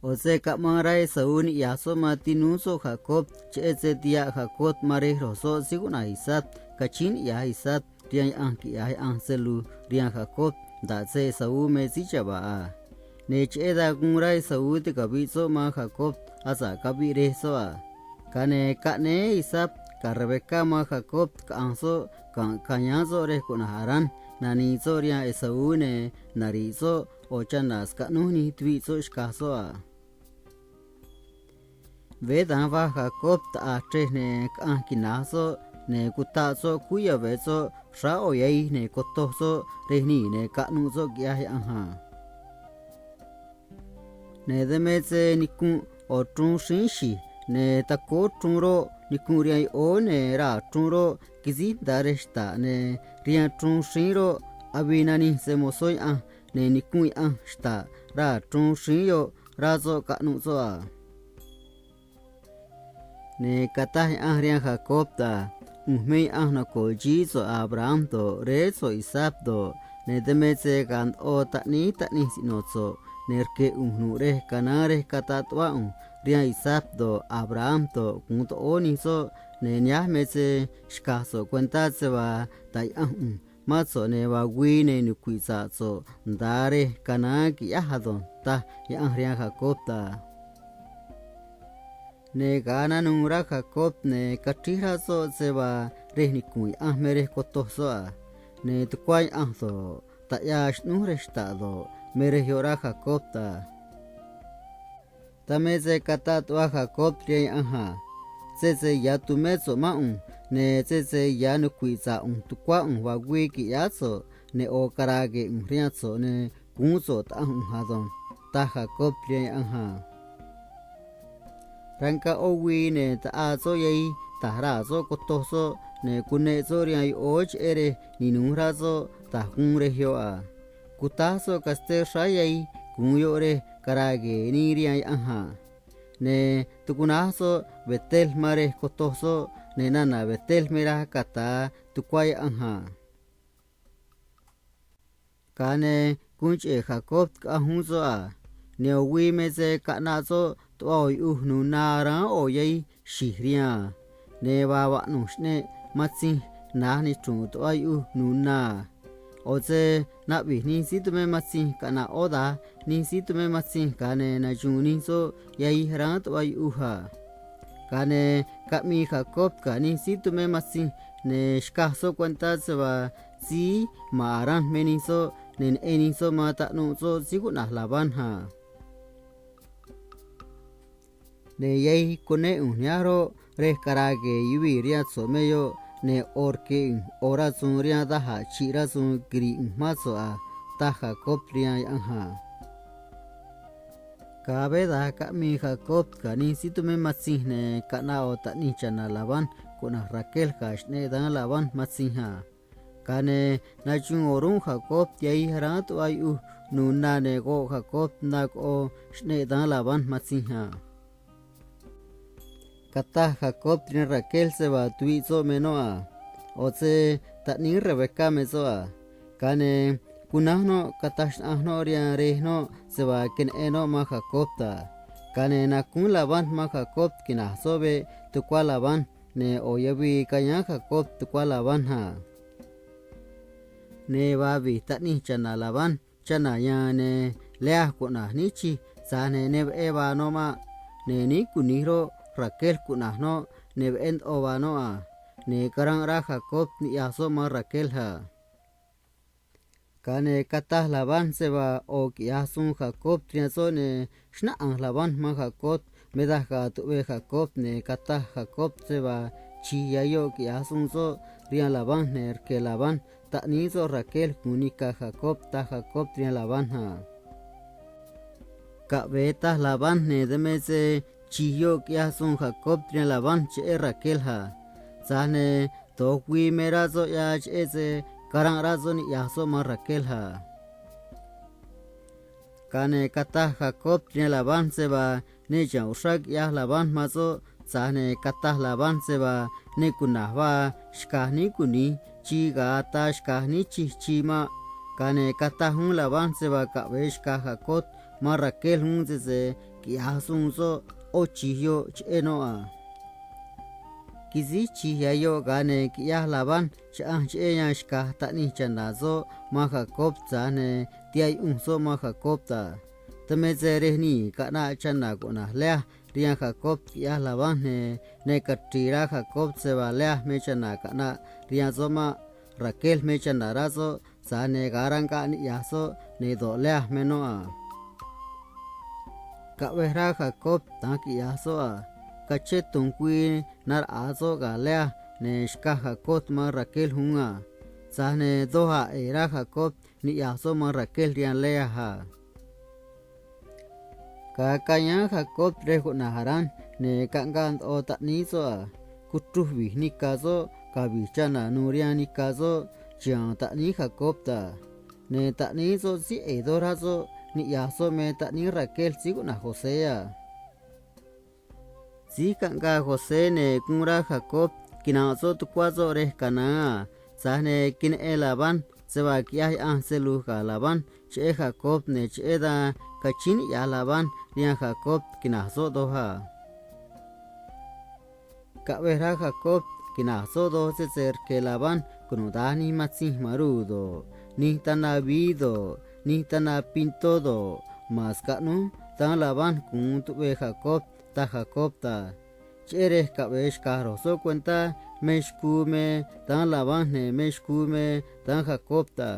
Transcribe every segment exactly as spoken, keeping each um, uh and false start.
ꞌO̱ se caꞌmaan rá Esaú niꞌya̱j soꞌ man tinúú soꞌ Jacob, cheꞌé se tihaꞌ Jacob man rej ro̱j soꞌ síí cuꞌna̱j Isaac cachíín niꞌya̱j Isaac rihaan Yaꞌanj quiꞌya̱j Yaꞌanj se lu̱j rihaan Jacob nda̱ꞌ se Esaú me síí chava̱ꞌ a. Ne̱ cheꞌé dan guun rá Esaú ticavi̱ꞌ soꞌ man Jacob asa̱ꞌ caviꞌ rej soꞌ a. Ga̱a ne̱ caꞌnéé Isaac ga̱ Rebeca man Jacob caꞌa̱nj soꞌ ga̱nꞌ ca̱yáán soꞌ rej cuꞌna̱j Harán, nani̱i̱ soꞌ rihaan Esaú, ne̱ nari̱ꞌ soꞌ ꞌo̱ chana̱ scaꞌnúj nij tuviꞌ soꞌ xca̱j soꞌ a. Veé da̱nj va̱j Jacob taꞌa̱j chrej, ne̱ caꞌanj quina̱j soꞌ, ne̱ cutaꞌ soꞌ cúú yave̱ soꞌ xráá ꞌo̱ yahij, ne̱ cotoj soꞌ rej nii̱, ne̱ caꞌnuꞌ soꞌ quiꞌyaj Yaꞌanj a. Ne̱ dan me se nicunꞌ ꞌo̱ chruun xríínꞌ xi̱j, ne̱ tacóó chruun roꞌ, nicunꞌ rihaan yoꞌóó, ne̱ raa̱ chruun roꞌ, quisíj nda̱a rej xta̱ꞌ, ne̱ rihaan chruun xríínꞌ roꞌ, avii nanij se‑mo̱zó Yaꞌanj, ne̱ nicunꞌ Yaꞌanj xta̱ꞌ raa̱ chruun xríínꞌ yoꞌ, rá soꞌ caꞌnuꞌ soꞌ a. Ne̱ cataj Yaꞌanj rihaan Jacob a: ꞌU̱nj me Yaꞌanj noco̱ꞌ chií so̱ꞌ Abraham do̱ꞌ, réé so̱ꞌ Isaac do̱ꞌ, ne̱ dan me se ga̱a̱ ndoꞌo taꞌníí taꞌnij siꞌno̱ so̱ꞌ, ne̱ rque̱ ꞌu̱nj nu̱ꞌ rej canáán rej cataꞌ tuꞌvá ꞌu̱nj rihaan Isaac do̱ꞌ, Abraham do̱ꞌ, gu̱un toꞌóó nij soꞌ, ne̱ nihánj me se xca̱j so̱ꞌ cuentá se vaa ta̱ꞌ Yaꞌanj ꞌu̱nj mán so̱ꞌ, ne̱ vaa güii, ne̱ nucui̱ꞌ sa̱ꞌ so̱ꞌ nda̱a rej canáán qui̱ꞌyáj ado̱nj, taj Yaꞌanj rihaan Jacob a. Ne̱ ga̱a nanuû rá Jacob, ne̱ cachrij rá soꞌ se vaa rej nicu̱nꞌ Yaꞌanj me rej cotoj soꞌ a. Ne̱ tucuá Yaꞌanj do̱ꞌ, taꞌyaa xꞌnúj rej xta̱ꞌ do̱ꞌ, me rej yoꞌ rá Jacob a. Dan me se cataꞌ tuꞌva Jacob rihaan Yaꞌanj a: Sese ya̱ tumé so̱ꞌ mán ꞌu̱nj, ne̱ sese ya̱ nucui̱ꞌ sa̱ꞌ ꞌu̱nj tucuá ꞌu̱nj vaa güii qui̱ꞌyáá so̱ꞌ, ne̱ ꞌo̱ cara̱a̱ gue̱e̱ ꞌu̱nj rihaan so̱ꞌ, ne̱ guún so̱ꞌ taꞌanj ꞌu̱nj ado̱nj, taj Jacob rihaan Yaꞌanj a. Rá ncaꞌ ꞌó güii, ne̱ taꞌaa soꞌ yahij ta̱j raa̱ soꞌ cotoj soꞌ, ne̱ cuneꞌ soꞌ rihaan yoꞌóó cheꞌé rej ninu̱j rá soꞌ ta̱j guun rej yoꞌ a. Cutáj soꞌ casté xráá yahij gu̱un yoꞌ rej cara̱a̱ gue̱e̱ nii rihaan Yaꞌanj a. Ne̱ tucuꞌnáj soꞌ Betel man rej cotoj soꞌ, ne̱ nana̱ Betel me raj cata̱a tucuá Yaꞌanj a. Ga̱a ne̱ guun cheꞌe̱ Jacob caꞌanj uún soꞌ a. Ne̱ ꞌo̱ güii me se caꞌnaꞌ soꞌ tuꞌva ꞌo̱ yuꞌuj nu̱u̱ na aráán ꞌo̱ yahij xi̱j rihaan a. Ne̱ vaa vaꞌnu̱j xꞌneꞌ matzinj na̱j nichru̱nꞌ tuꞌva yuꞌuj nu̱u̱ na a. ꞌO̱ se naꞌvi̱j nij síí tumé matzinj caꞌna̱ꞌ ꞌó da̱j nij síí tumé matzinj, ga̱a ne̱ nachu̱u̱n nij soꞌ yahij aráán tuꞌva yuꞌuj a. Ga̱a ne̱ caꞌmii Jacob ga̱ nij síí tumé matzinj, ne̱ xcaj soꞌ cuentá se vaa síí ma̱n Harán me nij soꞌ, ne̱ neꞌen nij soꞌ man taꞌnuꞌ soꞌ síí cuꞌna̱j Labán a. Ne̱ yahij cunéꞌ ꞌu̱nj nihánj roꞌ, rej cara̱a̱ gue̱e̱ yuvii̱ rihaan so̱ꞌ me yoꞌ, ne̱ ꞌo̱ rque̱ ꞌu̱nj ꞌo̱ rasu̱u̱n rihaan daj a̱ chi̱ꞌ rasu̱u̱n quiri̱ꞌ ꞌu̱nj mán so̱ꞌ a, taj Jacob rihaan Yaꞌanj a. Ga̱a veé da̱nj caꞌmii Jacob ga̱ nij síí tumé matzinj, ne̱ caꞌnaꞌ ꞌo̱ taꞌnij cha̱na̱ Labán cuꞌna̱j Raquel ga̱ xꞌneꞌ dán Labán matzinj a. Ga̱a ne̱ nachuun o̱rúnꞌ Jacob yahij aráán tuꞌva yuꞌuj nu̱u̱ na, ne̱ goꞌ Jacob na coꞌo xꞌneꞌ dán Labán matzinj a. Cataj Jacob rihaan Raquel se vaa tuviꞌ soꞌ me noꞌ a. ꞌO̱ se taꞌníí Rebeca me soꞌ a. Ga̱a ne̱ cunánj noꞌ cataj xnaꞌanj noꞌ rihaan rej noꞌ se vaa queneꞌen noꞌ man Jacob a. Ga̱a ne̱ nacúún Labán man Jacob quina̱j soꞌ veꞌ tucuá Labán, ne̱ ꞌo̱ yavii cayáán Jacob tucuá Labán a. Ne̱ vaa vi̱j taꞌnij cha̱na̱ Labán chana̱ ya̱a̱n, ne̱ Lea cuꞌna̱j níchij, tza̱j ne̱ ne veꞌé vaa noꞌ maꞌ. Ne̱ níí cu̱nij roꞌ, Raquel cuꞌna̱j noꞌ, ne veꞌé ndoꞌo vaa noꞌ a. Ne̱ caranꞌ rá Jacob niꞌya̱j soꞌ man Raquel a. Ga̱a ne̱ cataj Labán se vaa ꞌo̱ quiꞌya̱j suun Jacob rihaan soꞌ, ne̱ xnáꞌanj Labán man Jacob. Me daj ga̱a̱ tuꞌvee Jacob, ne̱ cataj Jacob se vaa chi̱j ya̱ yoꞌ quiꞌya̱j suun soꞌ rihaan Labán, ne̱ rque̱ Labán taꞌníí soꞌ Raquel gu̱un nica̱ Jacob, taj Jacob rihaan Labán a. Caꞌve̱e taj Labán, ne̱ dan me se chi̱j yoꞌ quiꞌyaj suun Jacob rihaan Labán cheꞌé Raquel a. Tza̱j ne̱ do̱j güii me rá soꞌ ꞌyaj cheꞌé se caranꞌ rá soꞌ niꞌya̱j soꞌ man Raquel a. Ga̱a ne̱ cataj Jacob rihaan Labán se vaa ne chiha̱nꞌ uxrá quiꞌyaj Labán man soꞌ, tza̱j ne̱ cataj Labán se vaa ne cuna̱j vaa xca̱j níí cu̱nij chii ga̱a ataa xca̱j níchij chii maꞌ. Ga̱a ne̱ cataj uún Labán se vaa caꞌve̱e xca̱j Jacob man Raquel uún, sese quiꞌya̱j suun soꞌ ꞌó chi̱j yoꞌ cheꞌé noꞌ a. Quisíj chi̱j ya̱ yoꞌ, ga̱a ne̱ quiꞌyaj Labán chaꞌanj cheꞌé yan xca̱j taꞌnij cha̱na̱ soꞌ man Jacob, tza̱j ne̱ tihaꞌ yuꞌunj soꞌ man Jacob a. Dan me se rej nii̱ caꞌnaꞌ chana̱ cuꞌna̱j Lea rihaan Jacob, quiꞌyaj Labán, ne̱ ne caxri̱i̱ rá Jacob se vaa Lea me chana̱ caꞌnaꞌ rihaan soꞌ maꞌ. Raquel me chana̱ rá soꞌ, tza̱j ne̱ ga̱a ranꞌ caꞌ niꞌya̱j soꞌ, ne̱ do̱ꞌ, Lea me noꞌ a. Caꞌvej rá Jacob da̱nj quiꞌya̱j soꞌ a. Cachén tu̱nj güii naraꞌa̱a soꞌ ga̱ Lea, ne̱ xcaj Jacob man Raquel uún a. Tza̱j ne̱ doj a̱ ꞌe̱e̱ rá Jacob niꞌya̱j soꞌ man Raquel rihaan Lea a. Ga̱a cayáán Jacob rej cuꞌna̱j Harán, ne̱ caꞌngaꞌ ndoꞌo taꞌníí soꞌ a. Cutruj vi̱j nica̱ soꞌ cavi̱j chana̱ nu̱u̱ rihaan nica̱ soꞌ chiha̱a̱n taꞌníí Jacob a. Ne̱ taꞌníí soꞌ síí ꞌe̱e̱ doj rá soꞌ niꞌya̱j soꞌ me taꞌníí Raquel síí cuꞌna̱j José a. Síí caꞌngaa José, ne̱ guun rá Jacob quina̱nꞌ soꞌ tucuá soꞌ rej Canaán a. Tza̱j ne̱ queneꞌen Labán se vaa quiꞌyaj Yaꞌanj se lu̱j ga̱ Labán cheꞌé Jacob, ne̱ cheꞌé dan cachíín niꞌya̱j Labán rihaan Jacob quina̱j soꞌ doj a. Caꞌvej rá Jacob quina̱j soꞌ doj sese rque̱ Labán cunuda̱nj nij matzinj maruu̱ do̱ꞌ, nij tana vií do̱ꞌ, nij tana pintó do̱ꞌ, ma̱n scaꞌnúj daán Labán gu̱un tuꞌvee Jacob, taj Jacob a. Cheꞌé rej caꞌve̱e xca̱j ro̱j soꞌ cuentá me xcuu me daán Labán, ne̱ me xcuu me daán Jacob a.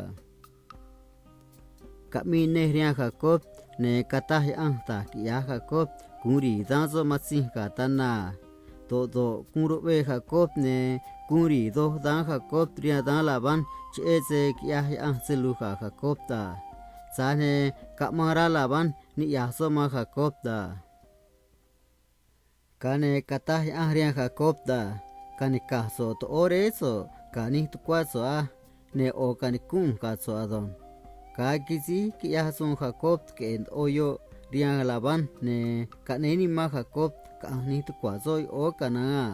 Caꞌmii nej rihaan Jacob, ne̱ cataj Yaꞌanj da̱j quiꞌya̱j Jacob gu̱un ri̱i̱ daán soꞌ matzinj ga̱ tana a. Do̱ꞌ do̱ꞌ guun ruꞌvee Jacob, ne̱ guun ri̱i̱ doj daán Jacob rihaan daán Labán cheꞌé se quiꞌyaj Yaꞌanj se lu̱j ga̱ Jacob a. Tza̱j ne̱ caꞌmaan rá Labán niꞌya̱j soꞌ man Jacob a. Ga̱a ne̱ cataj Yaꞌanj rihaan Jacob a: Ca̱nica̱j so̱ꞌ toꞌóó réé so̱ꞌ ga̱ nij tucuá so̱ꞌ á. Ne̱ ꞌo̱ canicúnꞌ ꞌu̱nj ga̱ so̱ꞌ ado̱nj. Ga̱a quisíj quiꞌyaj suun Jacob queꞌe̱e̱ ndoꞌo yoꞌ rihaan Labán, ne̱ caꞌnéé nimán Jacob caꞌa̱nj nij tucua̱ soꞌ yoꞌóó Canaán a.